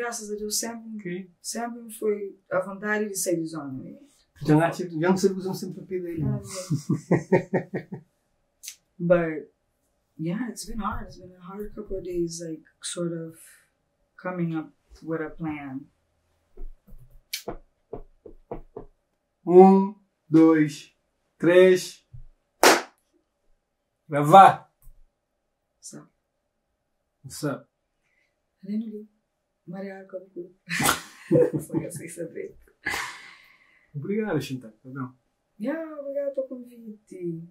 Graças a Deus, sempre, sempre me foi a vontade de sair de zona. Já não, já não sei porque sempre papel dele. But yeah, it's been hard. It's been a hard couple of days, like sort of coming up with a plan. 1, 2, 3. Gravar! So, What's up? Ali Maria Kabuku. Só que sei saber. Obrigado, Chantal. Tá bom. Yeah, obrigado pelo convite.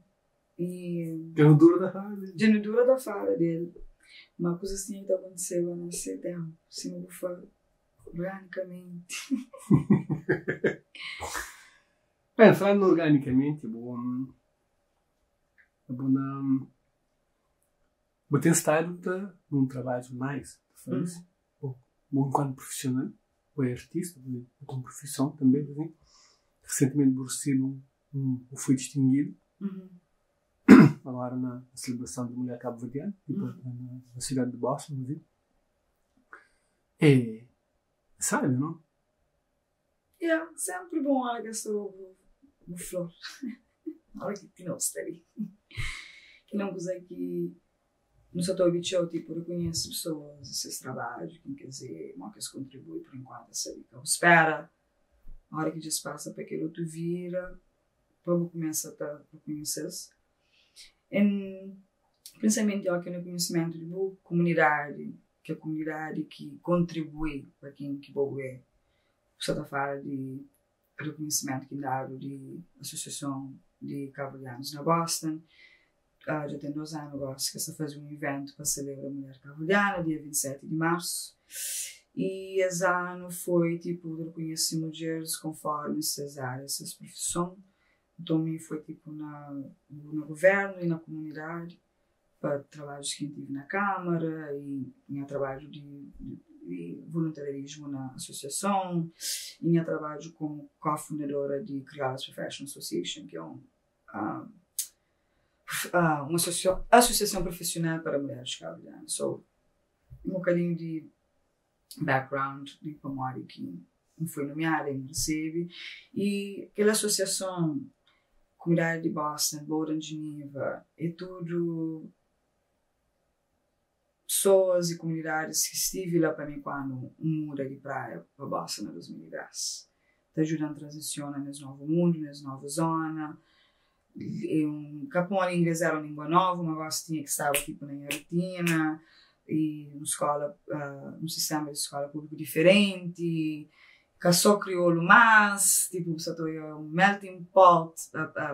E Já não dura da fala dele. já não dura da fala dele. Uma coisa assim que aconteceu há não sei tempo. Se não for organicamente. Bem, falando organicamente, bom. É bom na. Vou ter estado de, num trabalho mais. Faz. Bom, bom enquanto profissional, ou é artista, ou com profissão também. Assim. Recentemente vou receber um, fui distinguido agora na celebração da mulher cabo-verdiana, tipo, na cidade de Boston, assim. É, sabe, não? Yeah, sempre bom a hora que estou no flor. A hora que tinha ali. Que não coisa que não só estou habituado, tipo, reconheço pessoas, esses trabalhos, quem quer dizer, como que eles contribuem por enquanto, sabe? Que eu espera, a hora que já passa para aquele outro vira, para começa a reconhecer. E, principalmente, eu aqui no conhecimento de boa comunidade, que é a comunidade que contribui para quem que boa é. Você está falando de reconhecimento que dado de Associação de Cabo-Verdianos na Boston. Já tem 2 anos agora que está fazendo um evento para celebrar a mulher cabo-verdiana, dia 27 de março. E esse ano foi tipo reconhecer mulheres conforme essas áreas, essas profissões. Então, me foi tipo no governo e na comunidade, para trabalhos que tive na Câmara e tinha trabalho de voluntariarismo na associação, e tinha trabalho como cofundadora de Crioulas Professional Association, que é uma associação profissional para mulheres cabo-verdianas. So, um bocadinho de background de Pomori que não foi nomeada e recebe. E aquela associação, Comunidade de Boston, Bowdoin Geneva, é tudo pessoas e comunidades que estive lá para mim quando muda de praia para Boston em 2010. Está ajudando a transicionar nesse novo mundo, nessa nova zona. E um Capão inglês era uma língua nova, uma negócio tinha que estar tipo na minha rotina e uma escola, um sistema de escola pública diferente, que só crioulo mas, tipo, só um melting pot,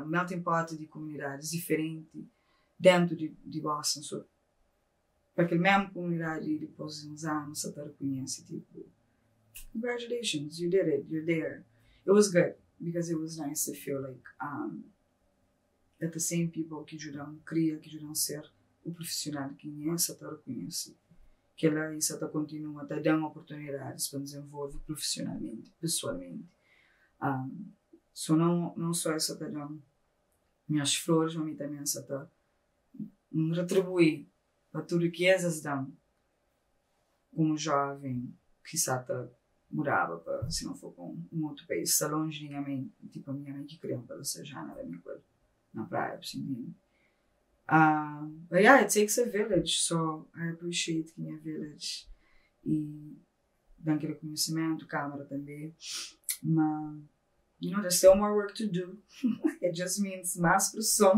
melting pot de comunidades diferentes dentro de Boston. So, para aquela mesma comunidade, depois de uns anos, só te reconhece, tipo, "Congratulations, you did it, you're there." It was good, because it was nice to feel like that the same people que ajudam cria, que ajudam a ser o profissional que é, só te reconhece. Que ela isso até continua a dar oportunidades para desenvolver profissionalmente, pessoalmente. So não só essa tá dando minhas flores, mas também essa tá me retribuir para tudo que eles dão como jovem que está morava para se não for com um outro país, está longe de minha mãe, tipo a minha mãe que criou para seja na minha coisa, na praia, assim. But yeah, it takes a village, so I appreciate que minha village e dando aquele conhecimento, câmara também. Mas, there's still more work to do. It just means mais pressão.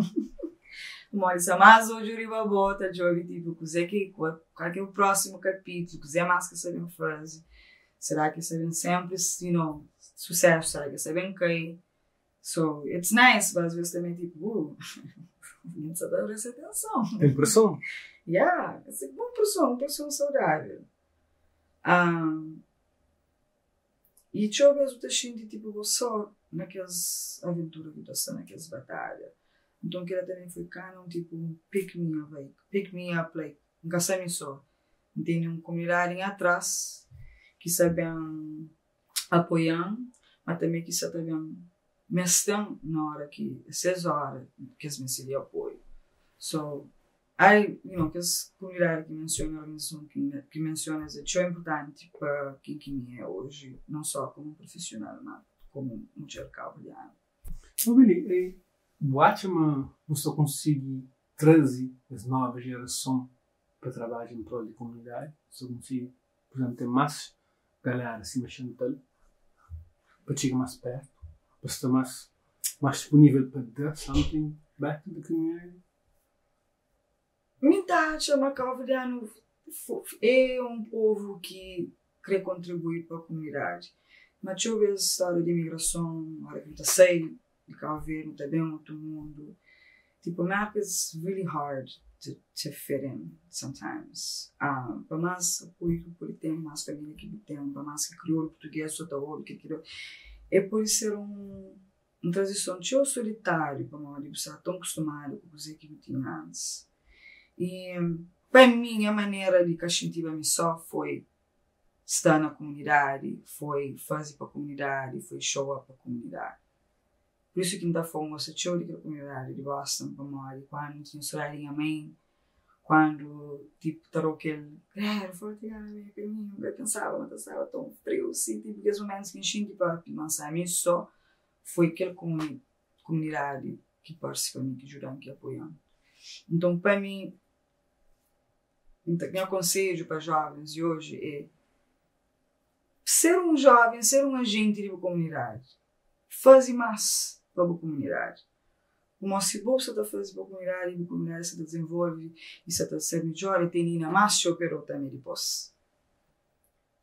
Uma hora mais hoje riba bota, jogue tipo, que qual que é o próximo capítulo, que é mais que sabem fazer. Será que sabem sempre, sucesso? Será que sabem que? So, it's nice, mas às vezes também tipo, não sabe dar essa atenção. Tem pressão? Yeah, é uma pressão, uma pressão saudável. E eu mesmo tá sentindo tipo só naquelas aventuras que eu naquelas batalhas. Então aquilo também foi cá, um tipo um pick me up, like, pick me up, like, nunca sabe só. Tem uma comunidade atrás que sabem apoiando, mas também que sabem me estão na hora que, essas horas que eles me de apoio. So, I I, kes komunidadi ki mensiona, organizason ki mensiona, es é txeu importanti pa ken ki mi é oji, non só komu profisional, ma komu mudjer kabuverdiana. Ô Billy, bu atxa ma nu sta konsigi traze es nova jerason pa trabadja em prol di komunidadi? Nu sta konsigi, por exemplo, ten más galera sima Chantal pa txiga más pertu, pa sta más disponível pa da something back to the community? Mi ta atxa ma kabuverdianu é un povu ki kre kontribui pa komunidadi. Ma txeu bes stória di imigrason, ora ki nu ta sai di Cabo Verde, nu ta ben otu mundu. Tipo, Merka is really hard to fit in sometimes. Pa más apoiu ki bu pode ten, más família ki bu ten, pa más ki kriolu, português so ta obi kel ki é, pode ser un tranzison txeu solitáriu, pamodi bu sta tão kustumadu ku kuze ki bu tinha antis. E pa mi, nha manera di ka xintiba mi só foi sta na komunidadi, foi faze pa komunidadi, foi show up pa komunidadi. Por isso ki N ta fla, N gosta txeu di kel komunidadi di Boston, pamodi kuandu N tinha sodadi di nha mãe, kuandu tipo ta dau kel credo, forti gana meio kaminhu, N ka pensaba ma ta staba tão frio si, tipo kes momentus ki N xinti propi ma N sta mi só, foi kel komunidadi ki parse pa mi, ki djuda-m, ki apoia-m. Nton, pa mi, nha konsedju pa jovens di oji é ser un joven, ser un agenti di bu komunidadi. Faze más pa bu komunidadi. Pamodi si bo sta ta faze pa komunidadi, bu komunidadi sta ta dizenvolve i sta ta ser midjor i ten inda más txeu pa el tambe dipôs.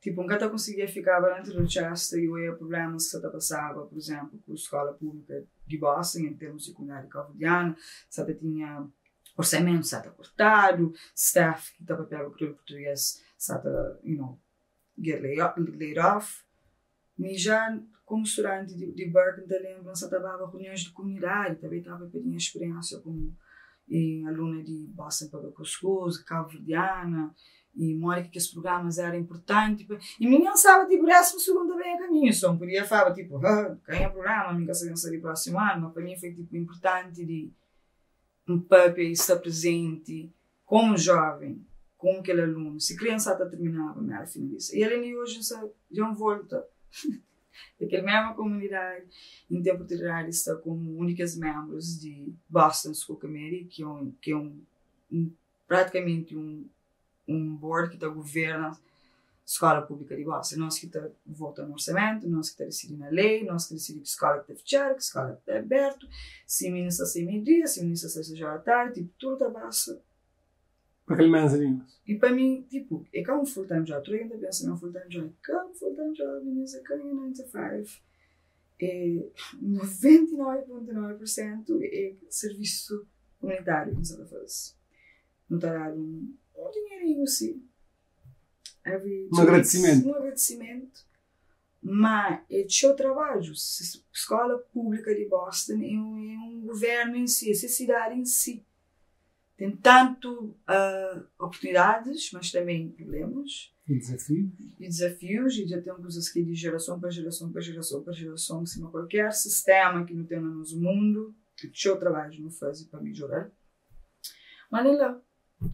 Tipo, N ka ta konsigia fikaba dentru di Rochester i oia prublémas ki sta ta pasaba, por exemplo, ku skola públika di Boston, em termos di komunidadi kabuverdiana, sta ta tinha orçamento sta ta kortadu, staff ki ta papiaba kriolu português sta ta, get laid off. Mi já, komu studanti di Berkeley, N ta lembra, N sta ta baba reuniões di komunidadi, também tava pa tinha experiência komu aluna di Boston Public Schools, kabuverdiana, e modi ki kes programas era importanti pa. E mi nem staba, tipo, 12º também é kaminhu, so N podia falaba, tipo, ah, ganha programa, mi ka sabia di próximo ano, mas pa mi foi, tipo, importanti di N papia e sta presenti komu jovem, komu kel alunu, si kriansa ta terminaba, mi era finalista. E além di hoje, N sta dja N volta daquela mesma komunidadi, N ten oportunidadi di sta komu un di kes membros di Boston School Committee, ki é praticamente un board ki ta governa skola públika di Boston. Nós ki ta vota no orçamento, nós ki ta decidi na lei, nós ki decidi ki skola ki ta fitxadu, ki skola ki ta abertu, si meninu sta sai meio-dia, si meninu sta sai 6 horas da tarde, tipo, tudo ta passa. Pa kel mesa li. E pa mi, tipo, é ka un full-time job. Tudu algen ta pensa ma é un full-time job. É ka un full-time job, meninas, é ka un 9 to 5. É 99,9% é serviço comunitário que nós ta faze. Nu ta dadu un dinheirinho, sim. Every Un agradecimento. Un agradecimento. Mas é txeu trabadju. Skola públika di Boston é un governo em si, é cidade em si. Tem tanto oportunidades, mas também problemas. E desafios. E desafios, e já tem coisas que é de geração para geração para geração para geração, cima qualquer sistema que não tem no nosso mundo, que txeu trabadju nu faze pa melhorar. Mas é lá,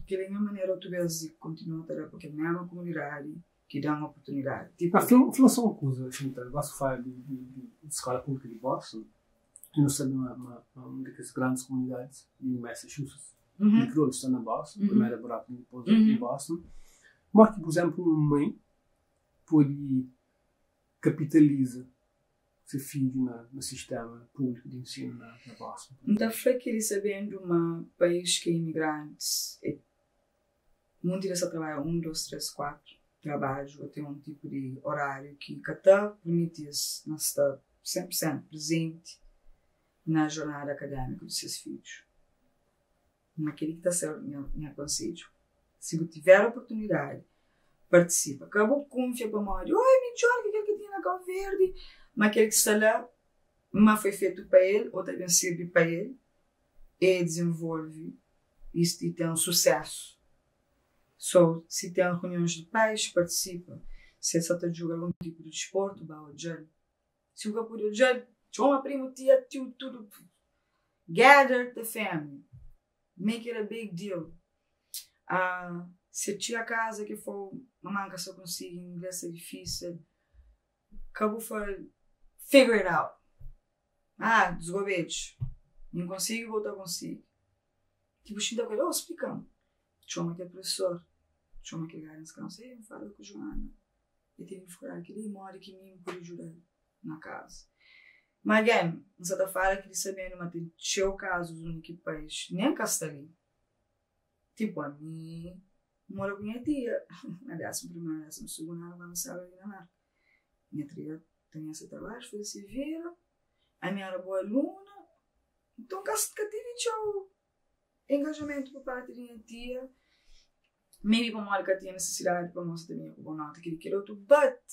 que é a minha maneira outra vez de continuar a trabalhar com aquela mesma comunidade que dá uma oportunidade. Tipo, Ah, fala só uma coisa, Chantal. Você fala de escola pública de Boston. Eu não sei, uma daquelas grandes comunidades em Massachusetts. De crioulos está na Boston. Primeiro é Brockton, depois em Boston. Mas que, por exemplo, uma mãe pode capitaliza seu filho no sistema público de ensino na Boston. Então, foi que ele sabendo um país que é imigrantes, é, muito dessa trabalho, um, dois, três, quatro trabalhos, ou tem um tipo de horário que até permite não estar 100% presente na jornada acadêmica dos seus filhos. Naquele que está sendo meu conselho. Se você tiver a oportunidade, participa. Acabou confia para morrer. Oi, melhor que aquele que tinha na Cabo Verde. Mas aquele que está lá, mas foi feito para ele, ou também serve para ele, e desenvolve isto e tem um sucesso. So, se tem reuniões de pais, participa. Se só está jogar algum tipo de desporto, vá ao gym. Se o pode gym, chama primo, tia, tio, tudo. Gather the family. Make it a big deal. Ah, se txiga kaza ki fla-u mamá N ka sta konsigi, inglês sta difísil, ka bu fla figure it out. Ah, desgobedju, mi N konsigi bu ta konsigi. Tipo, xinta ku el, oh, splika-m. Txoma kel profesor, txoma kel guidance counselor, ei, N fala ku Joana, el tene dificuldadi kel-li, modi ki mi N pode djuda-l na kaza. Ma again, N sa ta fala ki di sabendu ma ten txeu kazus undi ki pais nen ka sta li. Tipo, ami N mora ku nha tia na désimu primeru, désimu sugundu anu kandu N staba li na Merka. Nha tia tinha se trabadju, faze se vida, ami era boa aluna, nton ka ka tive txeu engajamentu pa parti di nha tia, maybe pamodi ka tinha nisisidadi pa mostra ta binha ku bon nota kel-li kel otu, but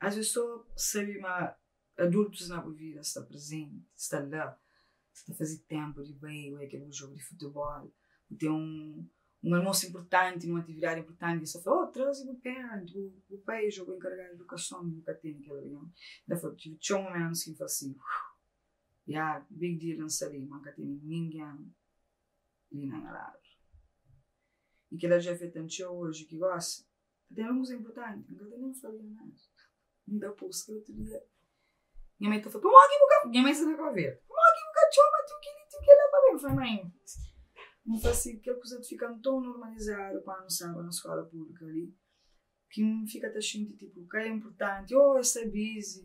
as ves so sabe ma adultus na bu vida sta prezenti, sta la, sta ta faze tenpu di bai oi kel bu jogu di futebol, bu ten un un almosu inpurtanti, nun atividadi inpurtanti ki sta fla, oh traze bu parent, bu bu pai dja bu enkaregadu di edukason, bu ka tene kel algen. Nta fla, tive txeu mumentus ki N fla si, ya, big deal N sta li, ma N ka tene ningen li na nha ladu. I kel-la dja afeta-m txeu oji ki gosi Ta ten algun kuza inpurtanti, N ka ta nen fla li nada. N da post kel otu dia. Nha mai ta fla, pamodi ki bu ka. Nha mai sta na Cabo Verde. Pamodi ki bu ka txoma tiu kel-li, tiu kel-la pa ben? N fla, mai, N fase kel kuza di fika-m ton normalizadu kandu N staba na skola públika li, ki N fika ta xinti tipu ka é inpurtanti. Oh, es sta bizi,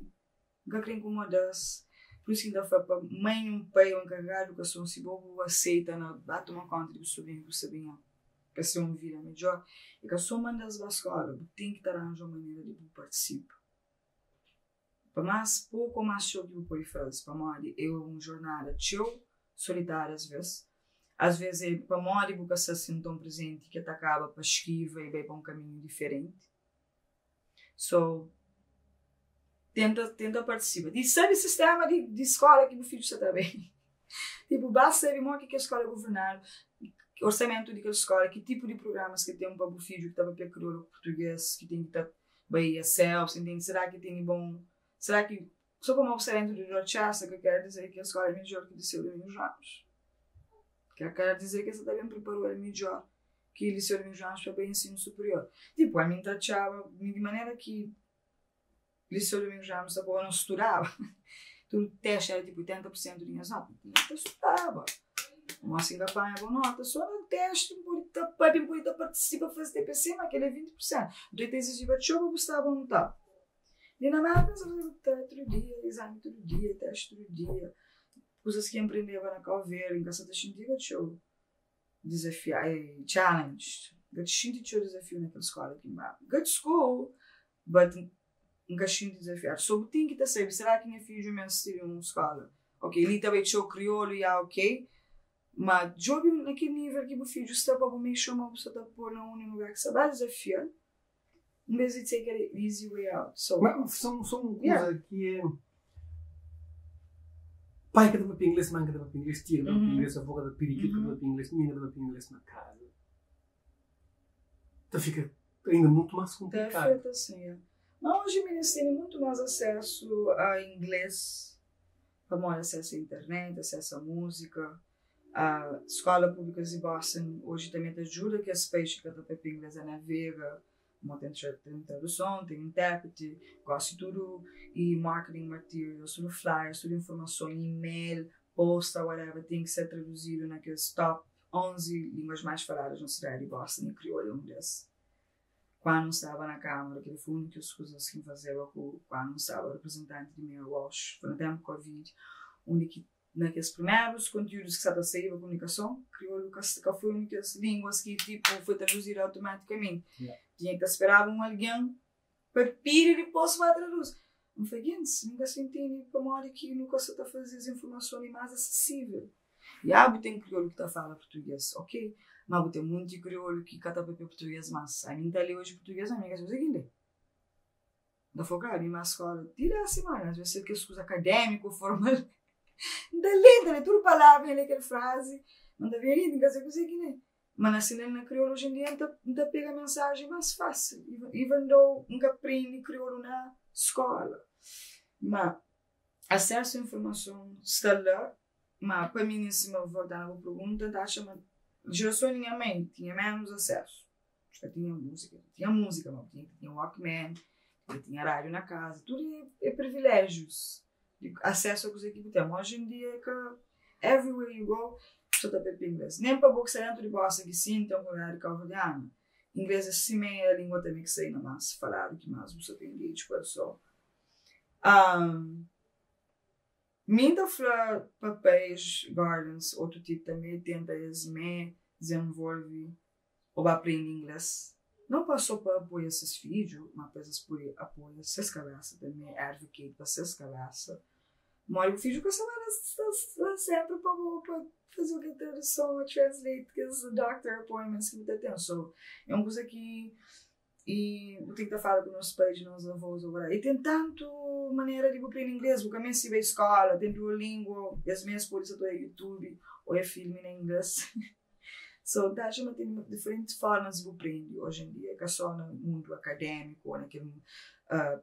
N ka kre inkomoda-s. Pur isu ki N ta fla pa mai un pai ô enkaregadu di edukason, si bo bu aseita na ba toma konta di bu sobrinhu ku bu sobrinha pa es ten un vida midjór, é ka sô manda-s ba skóla, bu ten ki ta ranja un manera di bu partisipa. Pa más poku ô más txeu ki bu pode faze, pamodi é un jornada txeu solitáriu asvês. Asvês é pamodi bu ka sta asin ton prezenti ki el ta kaba pa skiva i bai pa un kaminhu diferenti. So, tenta tenta partisipa. Di sabe sistema di di skola ki bu fidju sta ta bai. Tipo, ba sabe mo ki kel skola é governadu, orsamentu di kel skola, ki tipu di programas ki ten pa bu fidju ki ta papia kriolu ku purtuges, ki ten ki ta bai ESL, si ntende, sera ki tene bon, sera ki so pamodi bu sta dentu di Dorchester ka ker dizer ki kel skola é midjor ki Liceu Domingos Ramos. Ka ker dizer ki es ta ben preparou el midjor. ki Liceu Domingos Ramos pa bai ensinu superior. Tipo, ami N ta atxaba mi di manera ki Liceu Domingos Ramos ta poba nos studaba, tudu testi era tipo 80 por sentu di nhas nota, N ta studaba. Má si N ka panha bon nota, so na testi N pode ta papia, N pode ta partisipa, faze TPC, má kel é 20 por sentu. Nton el ta izijiba txeu pa bu staba un ta. Li na Merka N sa fazeba tudu dia, izami tudu dia, testi tudu dia, kuzas ki N prendeba na Kau Verdi, N ka sa ta xintiba txeu. Dizafia, challenged. N ka ta xinti txeu dizafiu na kel skola ki N ba. Good school, but N ka xinti dizafiadu. So bu ten ki ta sabe, será ki nha fidju meste di un skola? Ok, li ta bai txeu kriolu, ya ok, ma djobe na ki nivel ki bu fidju sta pa bu make sure ma bu sta ta pô-l na un lugar ki sta ba dizafia-l, en vez di take it easy way out. So, Ma só, só un kuza ki é pai ka ta papia inglês, mãe ka ta papia inglês, tia ka ta papia inglês, avó ka ta pirikitu ka ta papia inglês, ninguém ka ta papia inglês na casa. Ta fika ainda muito mais Ta complicado. afeta sim, yeah. Mas hoje minis têm muito mais acesso a inglês, pamodi acesso a internet, acesso a música. A Skola Públika di Boston oji tanbê ta djuda kes pais ki ka ta papia inglês a navega, mo ten ten traduson, ten intérpreti, gosi tudu e marketing materials, tudu flyers, tudu informason, email, posta, whatever, ten ki ser traduzidu na kes top 11 línguas mais faladas na sidadi di Boston i kriolu é un des. Kuandu N staba na Kámara, kel-li foi un di kes kuzas ki N fazeba ku kuandu N staba reprezentanti di Mayor Walsh, foi na ténpu Covid, undi ki Na kes primerus kontiúdus ki sa ta saíba komunikason, kriolu ka ka foi un di kes línguas ki tipo foi traduzidu automatikamenti. Tinha ki ta speraba un algen pa pidi dipôs pa traduzi. N fla, gentis, mi ka sta intende pamodi ki nu ka sa ta faze es informason li más asesível. Ya, bu ten kriolu ki ta fala purtugês, ok, má bu ten monti kriolu ki ka ta papia purtugês más. Ami N ta lé oji purtugês, má mi ka sabe kuzê ki N lé. N ta fla, ka, mi más skola ti da simana, as ves ser kes kuza akadémiku, formal, N ta lé, N ta lé tudu palavra, N lé kel frazi, ma N ta bira N ka sabe kuzê ki lé. Ma na sina na kriolu oji en dia N ta N ta pega mensajen más fásil, even though N ka prende kriolu na skola. Ma asesu a informason sta la, ma pa mi, sima volta na bu pergunta, N ta atxa ma. Gerason di nha mãe tinha ménus asesu. Ka tinha múzika, tinha múzika, ma tinha tinha Walkman, tinha tinha rádiu na kaza, tudu é, é priviléjius di asesu a kuze ki bu ten. Oji en dia é ka everywhere you go, so ta papia inglês. Nem pa bo ki sta dentu di Boston ki sin ten komunidadi kauverdianu, inglês é simé a língua tanbe ki sta inda más faladu ki más bu sta ta engage ku el. So, um, Mi ta fla pa pais, guardians, otu tipu tanbe tenta es mé dizenvolve o ba prende ingles, non pa so pa apoia ses fidju, ma pa es pode apoia ses kabesa tanbe, advocate pa ses kabesa. Modi bu fidju ka sta ba la senpri pa bo pa faze o ke traduson o translate kes doctor appointments ki bu ta ten. So, é un kuza ki I bu ten ki ta fala ku nos pais, nos avós o whatever. I ten tantu manera di bu prende ingles, bu ka meste bai skola, ten Duolingo, es mes pode sa ta oia YouTube, oia filmi na ingles. So, N ta atxa ma ten diferentis formas di bu prende oji en dia, ka so na mundu akademiku o na kel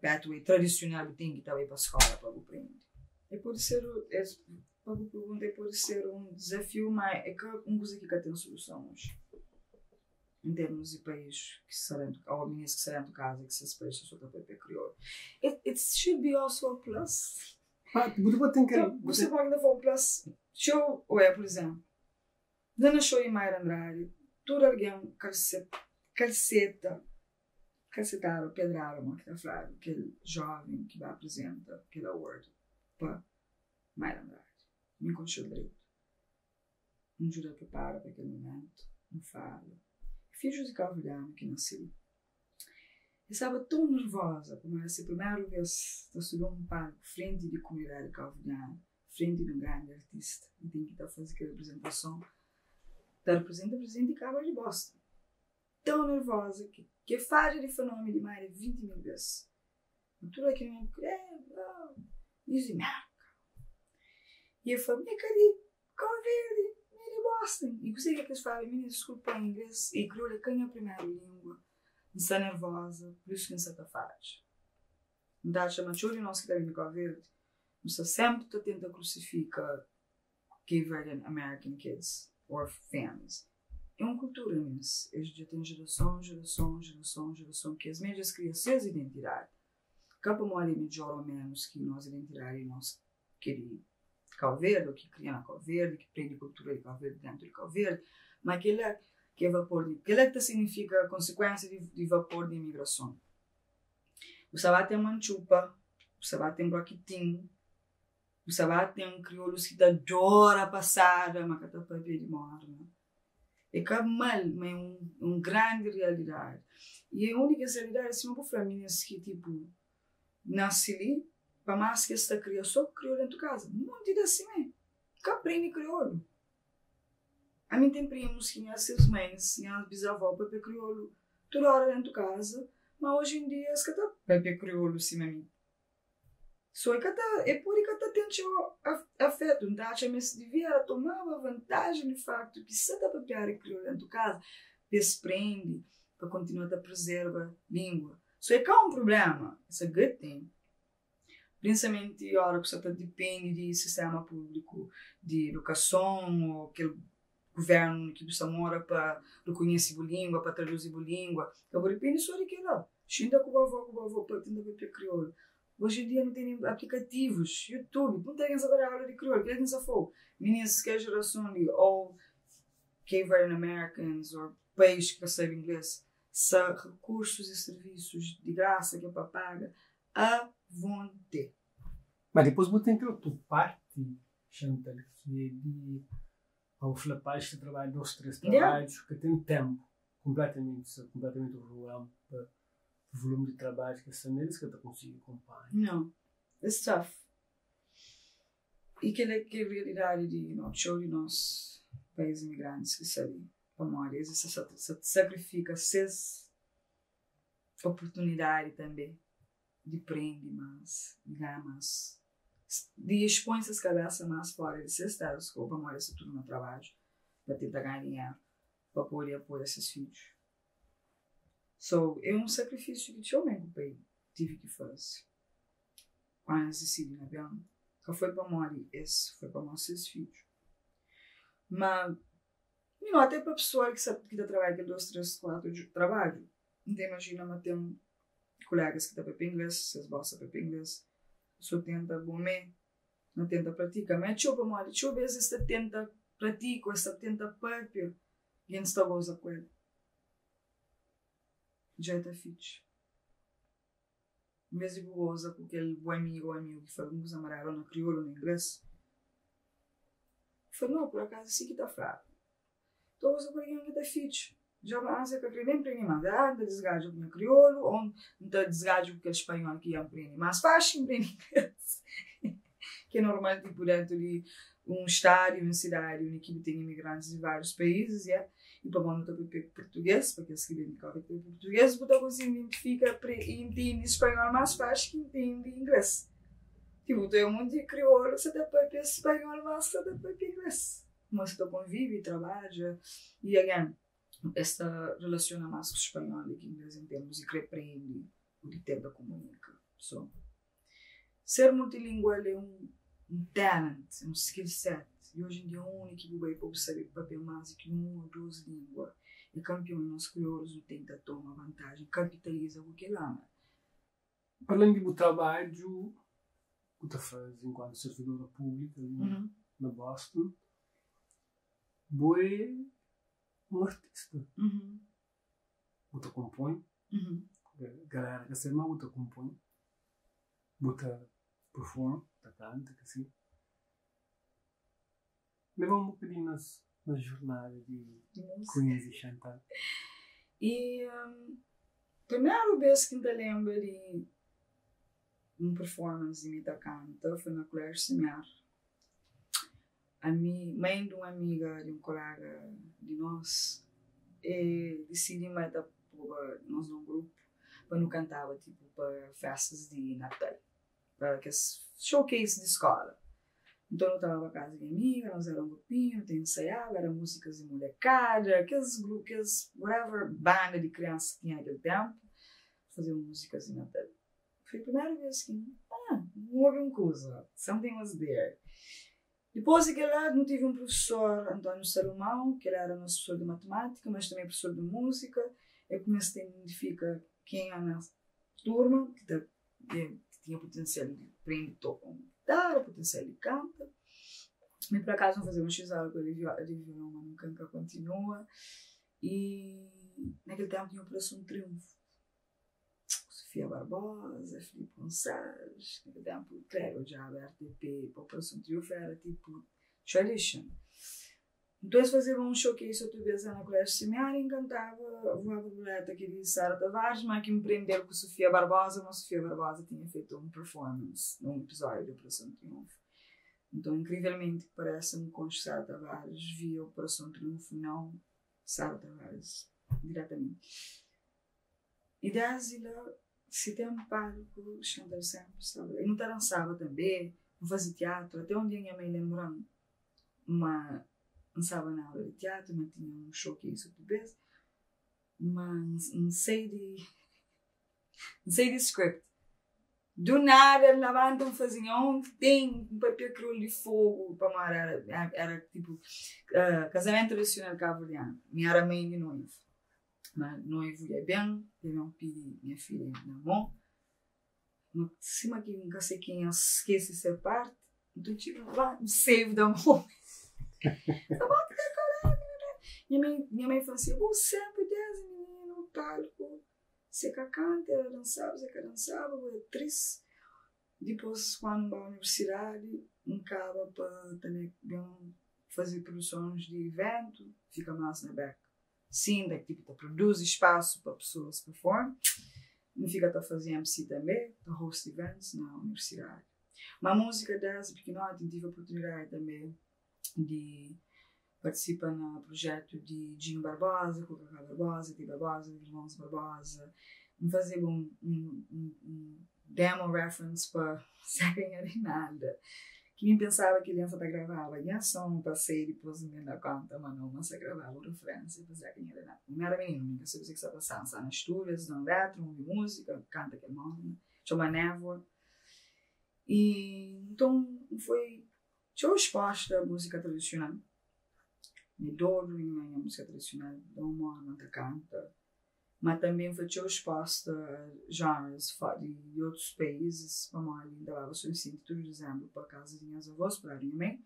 pathway tradisional bu ten ki ta bai pa skola pa bu prende. E pode ser, es pa bu pergunta, e pode ser un dizafiu, ma e ka un kuza ki ka ten soluson oji. Em termos di pais ki sta dentu, ou minis ki sta dentu kaza ki ses pais so ta papia kriolu. It, it should be also a plus. Pa, bu bu ten kel. Bu se pode fla un plus. Txeu, oia, por exemplo, la na show di Mayra Andrade, tudu algen kalse, kalseta, kalsetadu, pedradu, mo ki ta fladu, kel joven ki ba apresenta kel award pa Mayra Andrade. Mi konxel dretu. N djuda pripara pa kel mumentu, N fala, Fidjus di Kauverdianu ki nase li. E staba ton nervoza pamodi era se primeru bes ta subi un palku frenti di kumunidadi kauverdianu, frenti di un grandi artista. N ten ki ta faze kel aprizentason ta riprizenta prizidenti di Kamara di Boston. Ton nervoza ki ke fadja di fla nomi di Mayra 20 mil bes. Tudu aquele mundo, é, oh, isso de Merca. E eu falei, minha cara de Cabo Verde, minha de Boston. E gostei que eles falam, minha desculpa em inglês, e crioulo é a primeira língua. Não está nervosa, por isso que não está faz. Não está chamando de nós que está vindo Cabo Verde. Não está sempre a tentar crucificar Cape Verdean American kids or families. É un kultura mes. Es dja ten jerason, jerason, jerason, jerason ki es mes dja es kria ses identidadi. Ka pamodi é midjor o menus ki nos identidadi e nos ki é di Kau Verdi o ki kria na Kau Verdi, ki prende kultura di Kau Verdi dentu di Kau Verdi, ma kila ki é vapor di, kila ki ta signifika konsikuensia di vapor di imigrason. Bu sta ba ten mantxupa, bu sta ba ten brokitin, Bu sa ba ten kriolus ki ta adora pasada ma ka ta papia di morna. É ka mal, ma é un, un grandi realidadi. I é un di kes realidadi, sima bu fla, minis ki tipu nase li, pa más ki es ta kria so kriolu dentu kaza, monti des simé ka prende kriolu. Ami N ten primus ki nha ses mães, nha bisavó papia kriolu tudu ora dentu kaza, ma oji en dia es ka ta papia kriolu sima mi. So e ka ta, e pode ka ta ten txeu afetu. N ta atxa ma es devia era tomaba vantajen di faktu ki sa ta papiadu kriolu dentu kaza pa es prende, pa kontinua ta prezerva lingua. So e ka un prublema, it's a good thing. Prinsialmenti ora ku sa ta dipende di sistema publiku di edukason o kel guvernu ki bu sta mora pa rikunhese bu lingua, pa traduzi bu lingua. Ka bu dipende so di kila. Xinta ku bu avó ku bu avô pa tenta papia kriolu. Oji en dia nu tene aplikativus, YouTube, punta algen sa ta da aula di kriolu, kila ki N sa fla-u. Minis kel jerason li ou Cape Verdean Americans or pais ki ka sabe ingles, sa rikursus i sirvisus di grasa ki é pa paga avonte. Ma dipôs bu ten kel otu parti, Chantal, ki é di Pa bu fla pais ta trabadja dos tres trabadju ka ten tempu completamente sta completamente overwhelmed pa volume di trabadju ki es sta nel es ka ta konsigi konpanha. No, it's tough. I kel é kel realidadi di you know txeu di nos pais imigrantis ki sta li pamodi es sta sa sakrifika ses oportunidadi tanbe di prende más, di ganha más, di expõe ses kabésa más fóra di ses status quo pamodi es sta tudu na trabadju pa tenta ganha dinheru pa pode apoia ses fidju. So, é un sakrifisiu ki txeu mãe ku pai tive ki faze kandu es disidi na ben. Ka foi pamodi es, foi pamodi ses fidju. Ma. Mi no, até pa pessoal ki sa ki ta trabadja kel 2, 3, 4 trabadju, N ta imajina ma ten kolegas ki ta papia ingles, ses boss ta papia ingles, so tenta bo mé na tenta pratika. Ma é txeu pamodi txeu bes es ta tenta pratika o es ta tenta papia gentis ta goza ku el. Dja é ta fitxa. Nbes di bu goza ku kel bu amiga o amigu ki fla algun kuza amarelu na kriolu o na ingles, bu fla, No, pur akazu é si ki ta fladu. Ta goza ku algen ki ta fitxa. Dja mas el ka kre nen prende mas. Ah, N ta disgadja ku nha kriolu o N ta disgadja ku kel spanhol ki dja N prende. Más faxi N prende ingles. Ki é normal, tipu, dentu di un stadu, un sidadi undi ki bu ten imigrantis di várius paízis, ya. I pamodi nu ta papia ku purtugês, pa kes ki ben di Cabo Verde papia purtugês, bu ta konsigi identifika i intende spanhol más faxi ki intende inglês. Tipu, ta un monti di kriolu sa ta papia spanhol más ki sa ta papia inglês. Kuma sa ta konvivi, trabadja i again, es ta relasiona más ku spanhol di ki inglês en termus di kre prende o di tenta kumunika. So, Ser multilingual é un un talent, é un skill set i oji en dia undi ki bu bai pa bu sabe papia más di ki un ô dos lingua é kanpion i nos kriolus nu ten ta toma vantajen, kapitaliza ku kel-la. Pa alén di bu trabadju ku ta faze enkuantu servidora públika li na Boston, bo é un artista. Bu ta konpoi, galera ka sabe ma bu ta konpoi, bu ta performa, bu ta kanta ka si. Leba un bokadinhu nas na jornada di Quincy Chantal. I primeru bes ki N ta lenbra di un performance di mi ta kanta foi na Koléjiu Semiar. Ami, mãe di un amiga di un kolega di nos, e disidi ma e ta poba nos na un grupu pa nu kantaba tipu pa festas di Natal, pa kes showcase di skola. Nton nu ta baba kaza di amiga, nos era un grupinhu, nu ta insaiaba, era múzikas di molekada, kes grupu, kes whatever banda di kriansa ki tinha na kel ténpu, fazeba múzikas di Natal. Foi primeru bes ki N ah, N obi un kuza, something was there. Dipôs di kel-la, nu tive un profesor, António Salomão, ki el éra nos profesor di matimátika, mas tanbê profesor di múzika. El kumesa ta identifika kenha na turma ki ta ki tinha putensial di prende toka un gitara, putensial di kanta. Mi, pur akazu, N fazeba un xis aula ku el di violon, ma nunka N ka kontinua. I na kel ténpu tinha Operason Triunfu. Sofia Barbosa, Filipe Gonçalves, na kel ténpu Clélia odjaba RTP pa Operação Triunfo era tipo tradition. Nton es fazeba un showcase otu bes la na Colégio Semear e N kantaba Voar Borboleta ki di Sara Tavares ma ki N prende-l ku Sofia Barbosa ma Sofia Barbosa tinha fetu un performance na un episódiu di Operação Triunfo. Nton inkrivelmenti ki parese N konxe Sara Tavares via Operação Triunfo nau Sara Tavares diretamenti. I desdi la, si ten palku, Chantal senpri staba la. I nu ta dansaba tanbe, nu faze tiatru. Ate un dia nha mai lenbra-m ma N staba na aula di tiatru, ma tinha un showcase otu bes, ma N sai di N sai di script. Du nada, N labanta, N faze nha own thing, N papia kriolu di fogu, pamodi era era tipu kazamentu tradisional kabuverdianu. Mi era mãe di noivu. Ma noivu dja ben, dja ben pidi nha filha na mon. Ma sima ki N ka sai kenha skese se parti, nton txiga la, N save the moment. N bota ka kolega, nha mai, nha mai fla si, bu senpri desdi mininu palku, se ka kanta era dansaba, se ka dansaba bu é atris. Dipôs kuandu N ba universidadi, N kaba pa tanbe ben faze produsons di iventu, fika mas na back. Sim, da tipo ta produzi spasu pa pessoas perform. N fika ta fazi MC tanbe, ta host events na universidadi. Ma múzika desdi pikinoti N tive oportunidadi tanbe di partisipa na projetu di Djinho Barbosa ku Kaká Barbosa, Ti Barbosa, Irmons Barbosa. N fazeba un un un demo reference pa Zeca Nha Reinalda, ki mi pensaba ki algen sa ta gravaba nha son pa sai dipôs N ben da konta ma no, ma sa gravaba un referensia pa Zeca Nha Reinalda. Mi era mininu, mi ka sabe kuzê ki sa pasaba, N sta na stúdiu, es da-m letra, N obi múzika, N kanta kel móda, txoma Névoa. I nton N foi txeu exposta a múzika tradisional. Mi é dodu na nha múzika tradisional, da un moda N ta kanta, ma tanbe N foi txeu exposta a genres di otus paízis pamodi N ta baba Sonvisenti tudu dizenbru pa kaza di nhas avós, pa ladu di nha mai,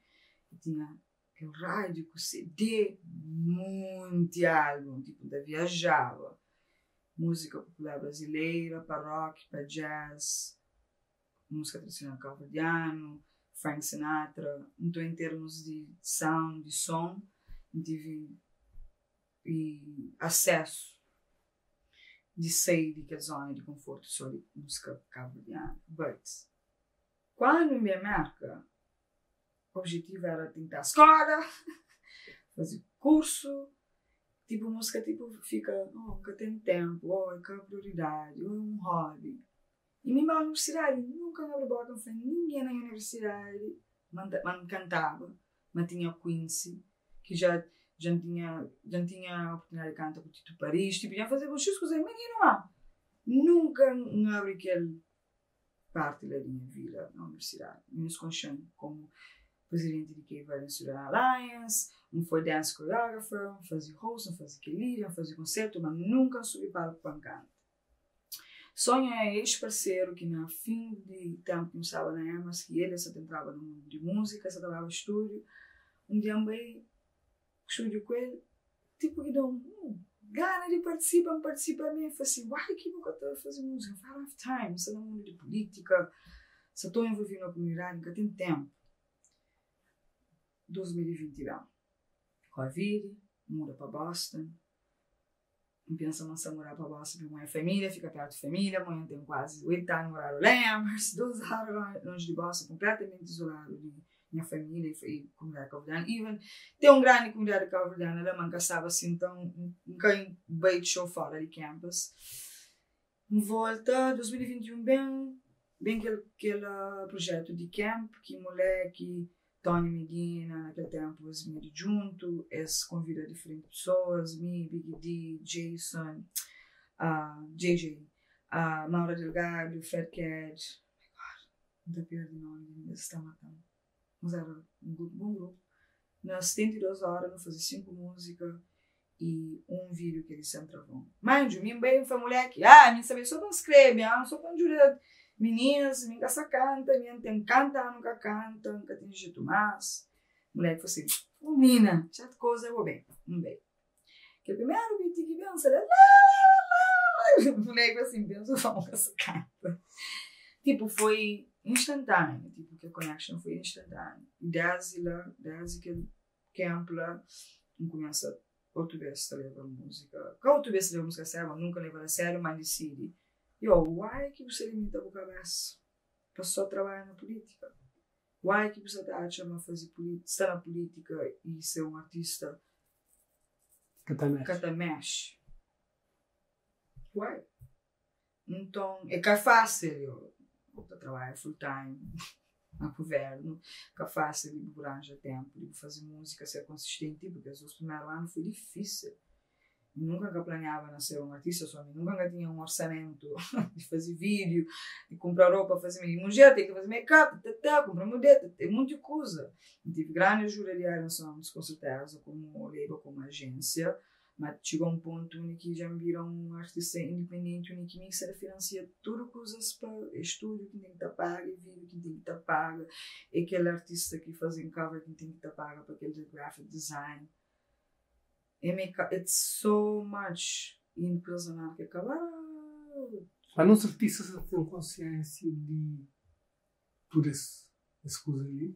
ki tinha kel rádiu ku CD, munti álbun, tipu N ta viajaba, múzika popular brazileira, pa rock, pa jazz. Múzika tradisional kauverdianu, Frank Sinatra, nton en termus di sound, di son, N tive asesu di sai di kel zona di konfortu so di múzika kauverdianu. But, kuandu N ben Merka, objetivu era tenta skola, faze kursu, tipu múzika tipu fika, oh, N ka ten tenpu, oh, é ka prioridadi, oh, é un hobby. I mi ba universidadi, nunka N abri boka N fla ningen na nha universidadi ma N ma N kantaba, ma tinha Quincy, ki dja dja N tinha dja N tinha oportunidadi di kanta ku Tito Paris, tipu dja N fazeba un kuza, mininu ma nunka N abri kel parti la di nha vida na universidadi. Minus konxe-m komu presidenti di Cape Verdean Student Alliance, N foi dance choreographer, N faze host, N faze kel-li, dja N faze konsertu, ma nunka N subi palku pa N kanta. Só nha ex-parseru ki na fin di ténpu ki N staba na Amherst ki el sa ta entraba na mundu di múzika, sa ta baba stúdiu. Un dia N bai stúdiu ku el, tipu ki da-m gana di partisipa, N partisipa mi. El fla si, Why ki bu ka ta faze múzika? N fla, I don't have time, N sta na mundu di pulítika, sta ton envolvidu na komunidadi, N ka ten ténpu. 2020 ben, Covid, N muda pa Boston. N pensa ma N sta mora pa Boston pa nha família, fika pertu di família, ma N ten kuazi 8 anu moradu la Amherst, 2 óra lonji di Boston, konpletamenti izoladu di nha família i komunidadi kabuverdianu. Even ten un grandi komunidadi kabuverdianu la, ma N ka staba asin tan, N ka bai txeu fora di campus. N volta 2021 ben, ben kel kel projetu di camp ki muleki Tony Medina, na kel ténpu es vinha di djuntu, es konvida diferenti pesoas, mi, Big D, Jason, JJ, Maura Delgado, Fred Ked, my God, N ta perde nomi, es ta mata-m. Nos éra un grupu, bon grupu. Na 72 óra nu faze 5 múzika i un vídiu ki é di Sem Travon. Mandju, mi N bai N fla muleki, ah, mi N sabe so pa N skrebe, ah, so pa N djuda mininas, mi N ka sa kanta, mi N ten kanta anu ka kanta, N ka ten jetu mas. Muleki fla si, oh minina, txatu koza bo ben. N bai. Kel primeru biti ki ben, N sta la, la, la, la, muleki fla si, N pensa fla ma N ka sa kanta. Tipu, foi instantâneo, tipu, kel connection foi instantâneo. I desdi la, desdi kel Tempu la, N kumesa otu bes ta leba múzika, ka otu bes ta leba múzika a sériu, ma nunka leba-l a sériu, ma N disidi, yo, why ki bu sta limita bu kabésa pa sô trabadja na pulítika? Why ki bu sta ta atxa ma faze sta na pulítika i ser un artista ka ta mexe? Why? Nton, é ka fásil, yo ta trabadja full time na guvernu, ka fásil di bu ranja ténpu di bu faze múzika, ser konsistenti, purki es dos primeru anu foi difísil. Nunka N ka planiaba na ser un artista, sô mi nunka N ka tinha un orsamentu di faze vídiu, di kunpra ropa, faze mi mudjer ten ki faze make-up, ta ta, kunpra mudjer, ta ta, monti kuza. N tive grandi ajuda di Island Songs, ku serteza, komu label, komu ajénsia. Ma txiga un pontu undi ki dja N bira un artista indipendenti undi ki mi ki sta ta finansia tudu kuzas pa estúdiu ki N ten ki ta paga, e vídiu ki N ten ki ta paga, e kel artista ki faze-m cover ki N ten ki ta paga pa kel di graphic design. E make up, it's so much i N kuzas na marka é ka baratu. Ma nos artistas ta ten konsiensia di tudu es es kuza li?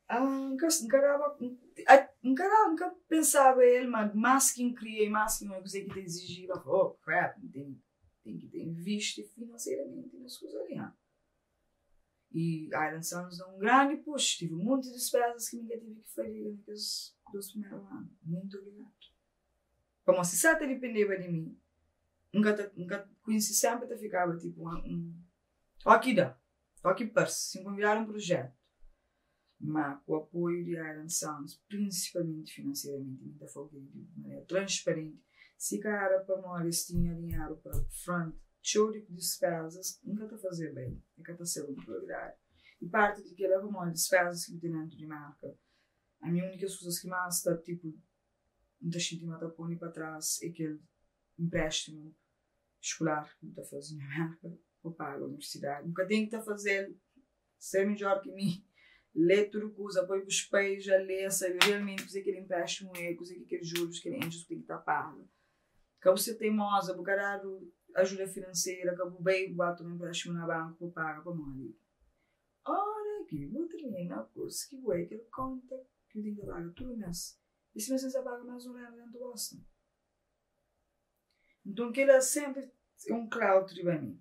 N ka N ka daba N ka daba N ka pensaba el ma más ki N kria i más ki N obi kuzê ki ta izijiba N fla oh crap N ten ten ki ta invisti finanseramenti nes kuza li ha. I Island Sounds da un grandi push tive monti dispezas ki mi ka tive ki fadiga na kes dos primeru anu. Muntu obrigadu. Pamodi si sa ta dipendeba di mi N ka ta N ka Quincy senpri ta fikaba tipu un ó ki da. Ó ki parse, si N konvidadu un projetu, ma ku apoiu di Island Sounds, prinsipalmenti finanseramenti, mi ta fla-u kel-li di manera transparenti, si ka éra pamodi es tinha dinheru pa front txeu di dispezas, N ka ta fazeba el, e ka ta seba un prioridadi. I parti di kel-la pamodi dispezas ki bu ten dentu di marka. Ami únikas kuzas ki más ta tipo N ta xinti ma ta pô-mi pa tras é kel npréstimu skular ki bu ta faze na Mérka pa paga universidadi. Bu ka ten ki ta faze-l, ser midjór ki mi, lé tudu kuza, poi bus pais a lé, sabe realmenti kuzê ki kel npréstimu é, kuzê ki kel jurus, kel interest bu ten ki ta paga. Ka bu ser teimoza, bu ka dadu ajuda finansera, ka bu bai bu ba toma npréstimu na banku pa paga pamodi óra ki bu tirmina kursu ki bu é kel konta ki bu ten ki ta paga tudu mês. I sima si N sa paga más un renda dentu Boston. Nton kila senpri é un cloud riba mi.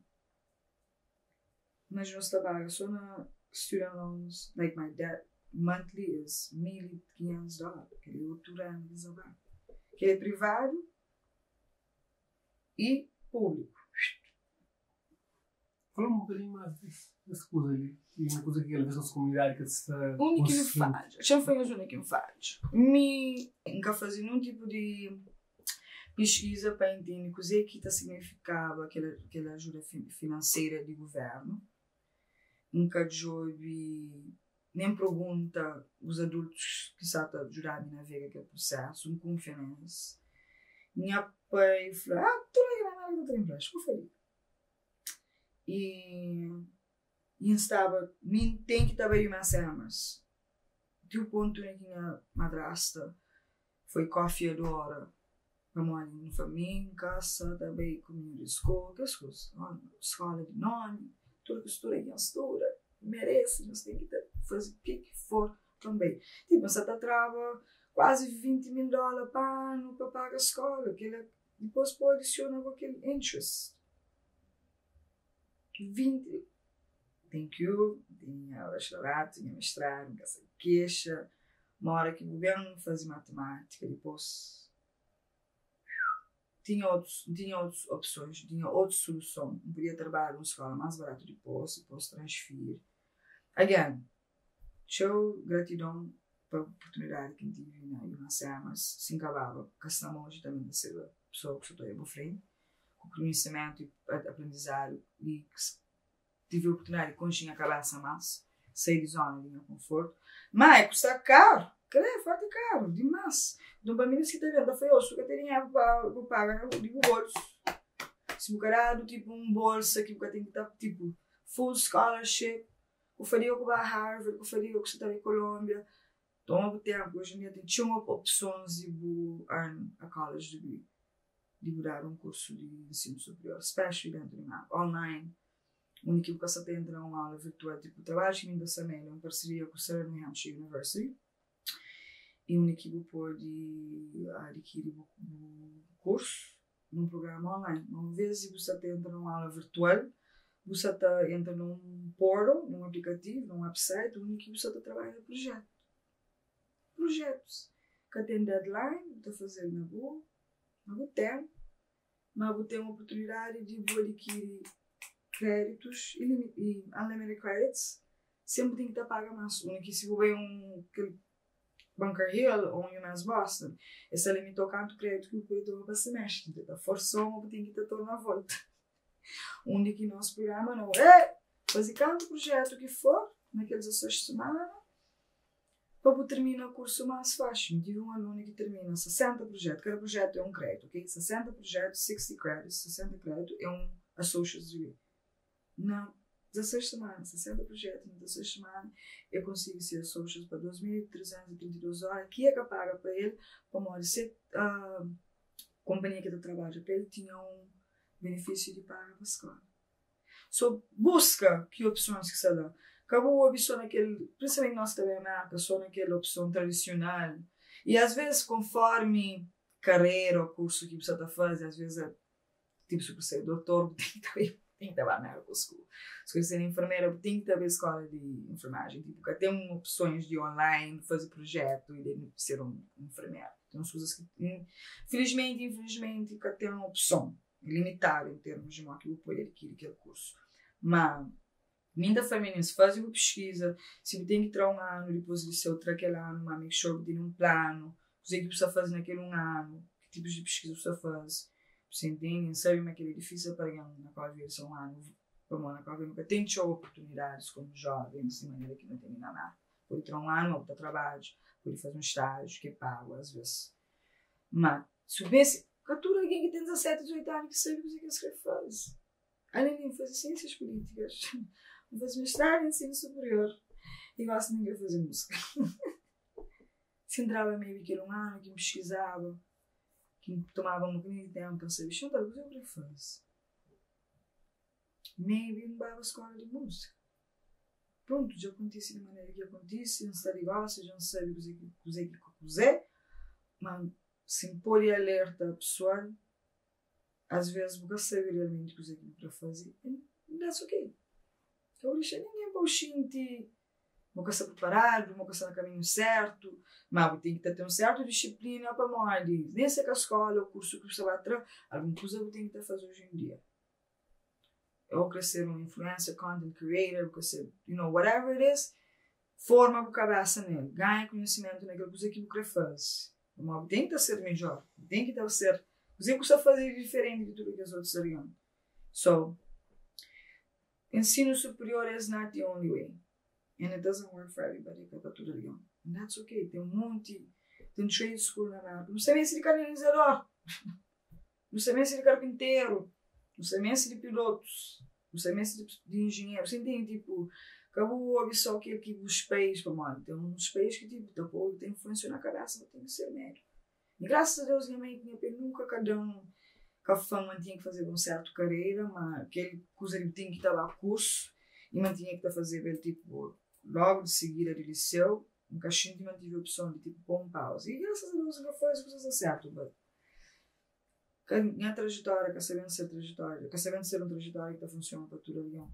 Mas nos ta paga so na student loans, like my debt monthly is 1500 dólar. Kel é otu renda ki N sa paga. Kel é privadu i públiku. Fala un bokadinhu más des kuza li. E un kuza ki alvês nos komunidadi ka sta Undi ki N fadja? Xa N fla nhos undi ki N fadja. Mi N ka faze ninhun tipu di piskiza pa intende kuzê ki ta signifikaba kel ajuda finansera di guvérnu. N ka djobe nen pergunta os adultus ki sa ta djuda-mi navega kel prusésu. N kunfia na es. Nha pai fla, Ah, tudu algen na Mérka ta tra inpréstimu, ku fadiga. I i N staba, mi N ten ki ta bai UMass Amherst. Ti u pontu na ki nha madrasta foi kofiadora pamodi N fla mi N ka sa ta bai community school, kes kuza, skola di nomi, tudu ki studa ki N studa, N merese, nhos ten ki ta faze ke ki for pa N bai. Tipu N sa ta traba kuazi 20 mil dola pa anu pa paga skola, kila Dipôs bu adisiona ku kel interest 20. Thank you, N ten nha bacharelato, nha mestradu, N ka sa kexa. Ma ora ki bu ben faze matimátika dipôs, tinha otus, N tinha otus opsons, N tinha otus suluson. N podia trabadja nun skóla más baratu dipôs, dipôs transfiri. Again, Txeu gratidon pa oportunidadi ki N tive na UMass Amherst. Si N kababa ka sta ma oji tanbe N ta seba pesoa ku sta ta oia bu frenti, ku kunhisimentu i aprendizadu i tive oportunidadi di konxe nha kabesa mas, sai di zona di nha konfortu. Ma e kusta karu, kre, forti karu, dimas. Nton pa minis ki ta ben ta fla, yo, su ka ten dinheru pa bu paga di bu bolsu, si bu ka dadu tipu un bolsa ki bu ka ten ki ta tipu full scholarship, Ku fadiga ku ba Harvard, ku fadiga ku sa ta bai Columbia. Toma bu tempu, oji em dia ten txeu opsons di bu earn a college degree, di bu dar un kursu di ensinu superior, especially dentu di Merka, online, undi ki bu ka sa ta entra na un aula virtual, tipu trabadju ki mi ta sta nel é un parseria ku Southern New Hampshire University, i undi ki bu podi adikiri bu kursu num prugrama online. Ma un vez di bu sta ta entra num aula virtual, bu sta ta entra num portal, num aplikativu, num website undi ki bu sta ta trabadja na prujetu. Prujetus ka ten deadline, bu ta fazel na bu na bu tempu, ma bu ten oportunidadi di bu adikiri kreditus unlimited credits sen bu ten ki ta paga mas. Undi ki si bu bai un kel Bunker Hill ô un UMass Boston, es ta limita-u kantu kreditu ki bu pode toma pa simestri. Nton, ta forsa-u ma bu ten ki ta torna volta. Undi ki nos prugrama nau é faze kantu prujetu ki for na kel 16 simana pa bu tirmina kursu más faxi. N tive un alunu ki tirmina 60 prujetu, kada prujetu é un kreditu, ok? 60 prujetu, 60 credits, 60 kreditu é un associate's degree. Na 16 semana, 60 projetu na 16 semana, el konsigi se associates pa 2332 óra ki el ka paga pa el pamodi se konpanhia ki el ta trabadja pa el tinha un benefisiu di paga pa skola. So buska ki opsons ki sta la. Ka bu obi so na kel, prinsipalmenti nos ki ta ben Merka, so na kel opson tradisional. I asves konformi karera o kursu ki bu sta ta faze, asves Tipo, si bu ser dotor, bu ten ki ta bai, ten ki ta bai medical school. Si bu ser enfermera, bu ten ki ta bai skola di enfermagem. Tipo, ka ten opsons di online, faze projetu i ser un enfermera. Ten uns kuzas ki, felizmenti, infelizmenti, ka ten opson. É limitadu en termus di modi ki bu pode adkiri kel kursu. Ma, mi N ta fla minis, faze bu piskiza. Si bu ten ki tra un anu dipôs di liseu, tra kel anu, ma make sure bu tene un planu. Kuzê ki bu sta faze na kel un anu, ki tipus di piskiza bu sta faze. Bu sta intende? N sabe ma kel-li é difísil pa algen na Cabo Verde ser un anu, pamodi na Cabo Verde nu ka ten txeu oportunidadis komu jovens di manera ki nu tene na Merka. Pode tra un anu, ma bu ta trabadja, pode faze un stájiu ki é pagu às ves. Ma si bu pensa, ka tudu algen ki ten 17, 18 anu ki sabe kuzê ki es krê faze. Alén di N faze siênsias pulítikas, N faze mestradu en ensinu superior i gosi mi N krê faze múzika. Si N traba meiu di kel un anu ki N piskizaba, ki N tomaba un bokadinhu di ténpu pa N sabe, Xantal, kuzê bu krê faze? Maybe N baba skóla di múzika. Prontu, dja kontise di manera ki kontise, N sta di gosi, dja N sabe kuzê ki kuzê ki ka kuzê, ma si N pode alerta pesoal, asves bu ka sabe realmenti kuzê ki bu kre faze, and that's ok. Ka bu dexa ningen pa bu xinti ma bu ka sta priparadu, ma bu ka sta na kaminhu sértu, ma bu ten ki ta ten un sértu disiplina pamodi nen si é ka skóla ô kursu ki bu sta ba tra, algun kuza bu ten ki ta faze oji en dia. Ou kre ser un influencer, content creator, bu kre ser, you know, whatever it is, forma bu kabesa nel, ganha konhisimentu na kel kuza ki bu kre faze. Pamodi bu ten ki ta ser midjor, bu ten ki ta ser kuze ki bu sta faze di diferenti di tudu kes otus algen. So, ensinu superior is not the only way and it doesn't work for everybody, ka pa tudu algen. And that's ok, ten monti, ten trade school na Merka, nu sta meste di kanalizador. Nu sta meste di karpinteru, nu sta meste di pilotus, nu sta meste di injinheru. Você entende? Tipo, ka bu obi só kel ki bus pais, pamodi ten uns pais ki tipo, ta pô-u, ta influensia na kabesa pa ten ki ser médiku. Mi grasas a Deus nha mãe ku nha pai nunka ka da-m, ka fla-m ma N tinha ki fazeba un sértu karera, ma kel kuza di bu ten ki ta ba kursu i ma N tinha ki ta fazeba el tipo logu di sigida di liseu, N ka xinti ma N tive opson di tipo pô un pauza. I grasas a Deus N ka faze kuzas da sértu, but Ka nha trajetória ka sa ben ser trajetória, ka sa ben ser un trajetória ki ta funsiona pa tudu algen.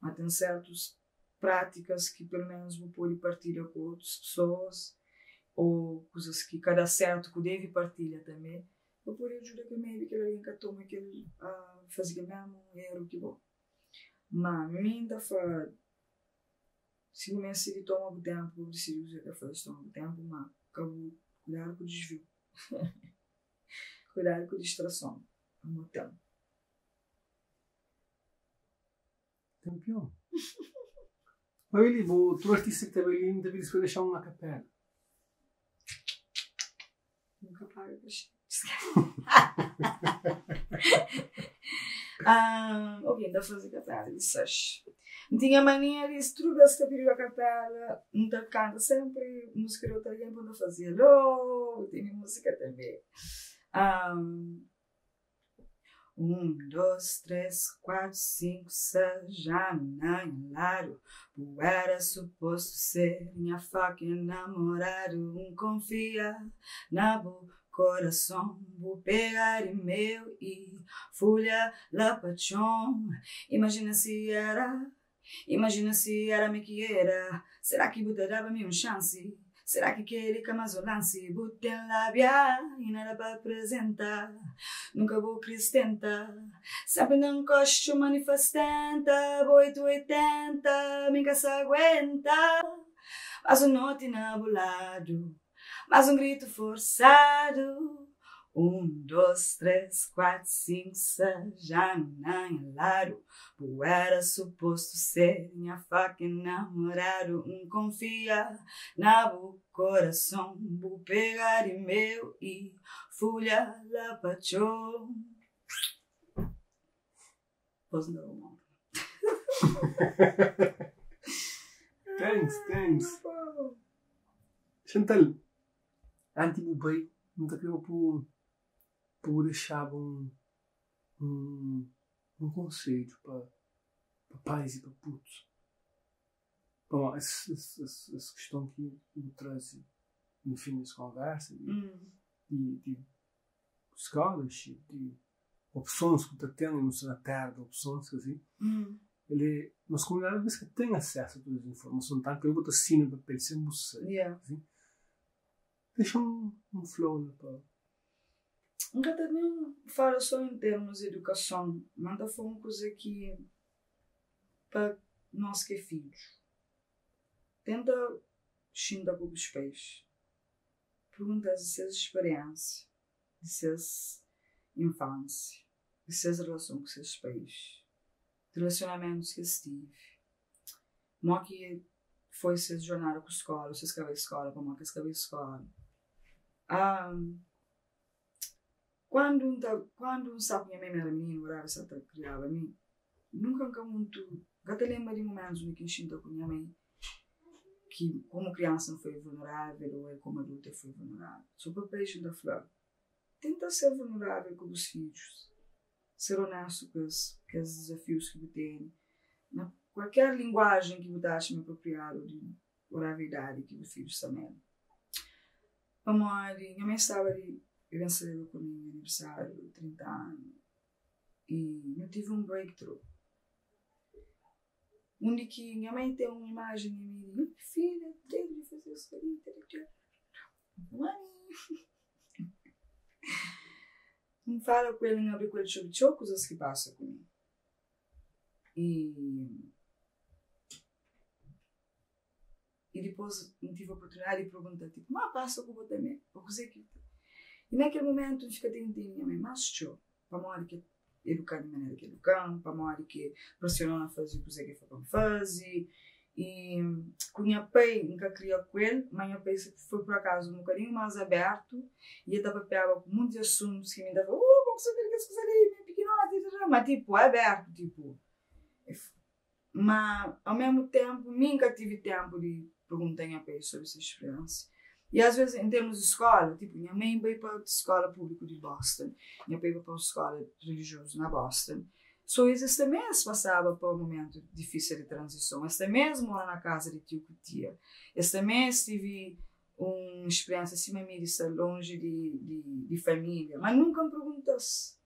Ma ten sértus prátikas ki pelu ménus bu pode partilha ku otus pesoas ô kuzas ki ka da sértu ku debe partilha tanbê pa pode ajuda kel maybe kel algen ka toma kel faze kel mésmu eru ki bo. Ma mi N ta fla si bu meste di toma bu ténpu pa bu disidi kuzê ki faze toma bu ténpu ma ka bu kuidadu ku disviu. Kuidadu ku distrason, amor ten. Kampion. Mas Willy, bu tudu artista ki ta bai li, N ta pidi-s pa dexa-m un akapela. Nunka paga kaxê. Ok, N ta faze kapela di 6. N tinha mania di tudu bes ki ta pidiba kapela, N ta kanta senpri musika di otu algen pa N ta faze alô, tene musika tanbe. Un, dos, tres, kuatu, sinku, seis, já na nha ladu Bu era supostu ser nha fucking namoradu N konfia na bu korason Bu pega di meu i fulha la pa txon Imajina si era, imajina si era mi ki era Será ki bu ta daba mi un xansi? Será ki keli ka más un lansi? Bu ten lábia i nada pa aprezenta Nunka bu kris tenta Senpri na nkoxu manifestenta Bo 8 80 mi ka sa aguenta Más un noti na bu ladu Más un gritu forsadu Un, dos, tres, kuatu, sinku, seis, já na nha ladu Bu era supostu ser nha fucking namoradu N konfia na bu korason Bu pega di meu i fulha la pa txon Pos N da bu mon. Thanks, thanks. Chantal, anti bu bai, N ta kreba pa bu dexaba un un konsedju pa pais i pa putus. Pamodi es kiston ki bu traze na fin des konversa di scholarship, di opsons ki bu ta ten, nu sta na tera di opsons, kasi, el é, nos komunidadi alvês ka ten asesu a tudu es informason, tantu ki bu ta sina papel sen bu sabe. Dexa un flow la pa. N ka ta ben fala so en termus di edukason, ma N ta fla un kuza ki pa nos ki é fidju, tenta xinta ku bus pais, pergunta-s di ses speriensia, di ses infansia, di ses relason ku ses pais, di relasionamentus ki es tivi, mo ki. foi ses jornada ku skola, si es ka bai skola, pamodi ki es ka bai skola. Kuandu N ta, kuandu N sta ku nha mai mi era mininu, whatever, sa ta kriaba mi, nunka N ka muntu, N ka ta lenbra di mumentus undi ki N xinta ku nha mai ki komu kriansa N foi vulnerável ô el komu adultu el foi vulnerável. So papais N ta fla, tenta ser vulnerável ku bus fidjus, ser onéstu ku es, kes dizafius ki bu tene, na kualker linguajen ki bu ta atxa ma é apropriadu di whatever idadi ki bu fidju sta na el. Pamodi nha mai staba di e ben selebra ku mi nha aniversáriu 30 anu i nu tive un breakthrough undi ki nha mai ten un imajen di mi di nha filha ten di faze es keli mami N fala ku el n abri ku el txeu txeu kuzas ki pasa ku mi i I dipôs N tive oportunidadi di pergunta-l, tipo, má pasa ku bo tanbê? Ô kuzê ki bu ta. I na kel momentu N fika ta intende nha mai más txeu, pamodi ki el eduka-m di manera ki el eduka-m, pamodi ki el presiona-m na faze kuzê ki el fla pa N faze. I ku nha pai, N ka kria ku el, má nha pai foi pur akazu un bokadinhu más abértu i el ta papiaba ku monti asuntus ki mi ta fla, oh, bo ku sabe di kes kuza li, mi é pikinoti, má tipo, abértu, tipo. Ma, ao mesmu tenpu, mi N ka tive tenpu di pergunta nha pai sobri se spiriensia. I as ves, en termus di skola, tipu, nha mai bai pa skola publiku di Boston, nha pai bai pa un skola rilijiozu na Boston. So, es es tanbe es pasaba pa un mumentu difisil di tranzison. Es tanbe es mora na kaza di tiu ku tia. Es tanbe es tive un spiriensia sima mi di sta lonji di di di familia. Ma nunka N pergunta-s.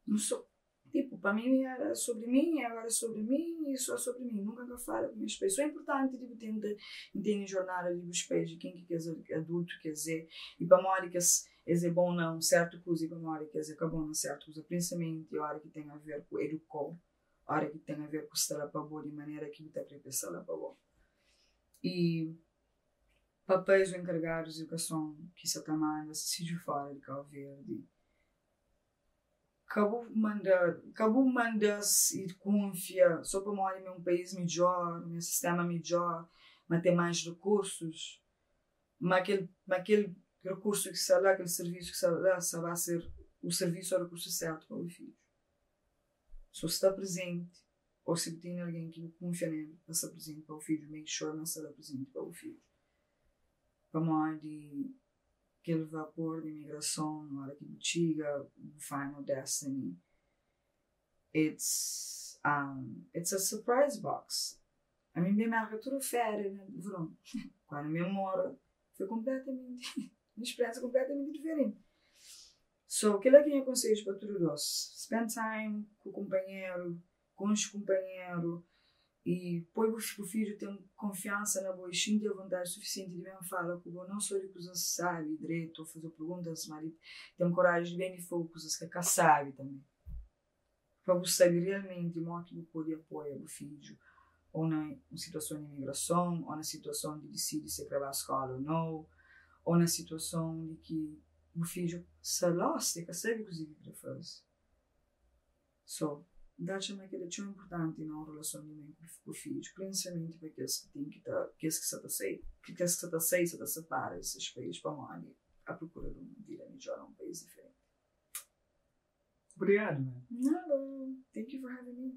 N so. Tipo, pa mi era sobri mi, e agora é sobri mi, e só sobri mi. Nunka N ka fala ku nhas pais. So é inpurtanti di bu tenta intende jornada di bus pais, di ken ki kes adultu ki es é, i pamodi ki es es é bon na un sertu kuza i pamodi ki es é ka bon na sertu kuza, prinsialmenti ora ki ten aver ku eduka-u, ora ki ten aver ku sta la pa bo di manera ki bu ta kre pa es sta la pa bo. I papais o enkargadus di edukason ki sa ta manda ses fidju fora di Kauverdi, Ka bu manda, ka bu manda-s i kunfia so pamodi ma é un país midjór, ma é un sistéma midjór, ma ten más rekursus, ma kel, ma kel rekursu ki sta la, kel sirvisu ki sta la, sta ba ser u sirvisu ô rekursu sértu pa bu fidju. So sta prezenti, ô si bu tene algen ki bu kunfia nel pa sta prezenti pa bu fidju, make sure ma sta la prezenti pa bu fidju. Pamodi kel vapor di imigrason ora ki bu txiga bu final destiny it's um it's a surprise box ami n ben merka tudu feria na veron kuandu n ben mora foi konpletamenti un spiriensia konpletamenti diferenti so kila ki nha konsedju pa tudu dos spend time ku kunpanheru Konxe kunpanheru i poi bu fidju ten konfiansa na bo i xinti avontadi sufisienti di ben fala ku bo, non so di kuzas sabi dretu ô faze-u perguntas, má di ten koraji di ben di fla-u kuzas ki el ka sabi tanbê, pa bu sabi rialmenti modi ki bu pode apoia bu fidju ô na un situason di imigrason, ô na situason di disidi si el kre ba skóla ô nau, ô na situason di ki bu fidju sta lost, el ka sabi kuzê ki el kre faze. So, N ta atxa ma kel-la é txeu inpurtanti na un relason di mai ku fidju, prinsialmenti pa kes ki ten ki ta, kes ki sa ta sai, kes ki sa ta sai sa ta separa di ses pais pamodi a prokura di un vida midjor na un pais diferenti. Obrigadu, man. Nada. Thank you for having me.